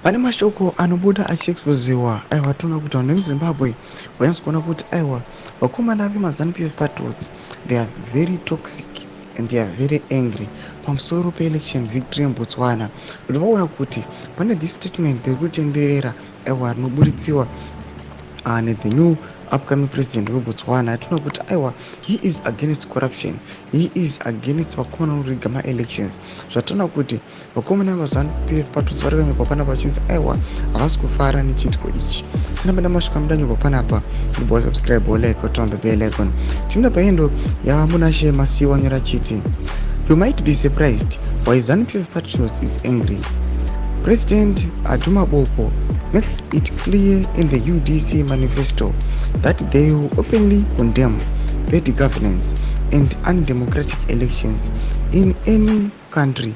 Pane mashoko anobuda achiexposiwa, aiwa, toona kuti vanhu vemuZimbabwe vanyatso kuona kuti, aiwa, vakomana vemaZANU PF patriots, they are very toxic and they are very angry pamusoro peelection victory yemuBotswana, kuti vaona kuti pane this statement riri kutenderera, aiwa, rinoburitsiwa nethe new upcoming president weBotswana. Tinoona kuti, aiwa, he is against corruption, he is against vakomana vanoriga maelections. Zvatoona kuti vakomana vaZANU PF patriots vari kunyorwa panapa vachinzi, aiwa, havasi kufara nechiitiko ichi. Sina mashoko amudanyorwa panapa, ndibva subscribe, like, turn the bell icon. Tinoda paendo yaMunashe Masiwa nyora chiti, "You might be surprised why ZANU PF patriots is angry. President Duma Boko makes it clear in the UDC manifesto that they will openly condemn bad governance and undemocratic elections in any country.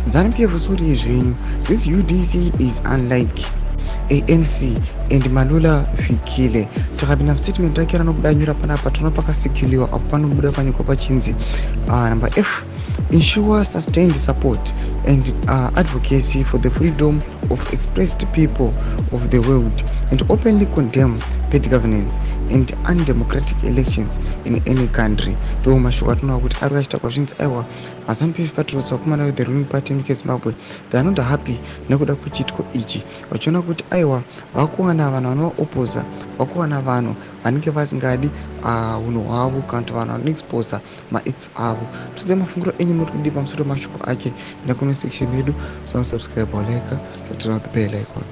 ZANU PF, sorry zvenyu, this UDC is unlike ANC and Malula Fikile." Takapinda mustatement rake ranobuda nyora panapa, toona pakasikiliwa apo panobuda panyikwa pachinzi number F, "Ensure sustained support and advocacy for the freedom of oppressed people of the world and openly condemn bad governance and undemocratic elections in any country." Ndo mashoko atinoona kuti ari kachita kwazvinzi, aiwa, maZANU PF patriots, vakomana vethe ruling party munyika yeZimbabwe, they are not happy nekuda kwechiitiko ichi, vachiona kuti, aiwa, vakuwana vanhu vanovaoposa, vakuwana vanhu vanenge vasingadi unhu hwavo kana kuti vanhu vanoexposa maacts avo. Todzai mafungiro enyu, muri kudii pamusoro pemashoko ake? Enda comment section yedu, musasubscribe, like, turn on the bell icon.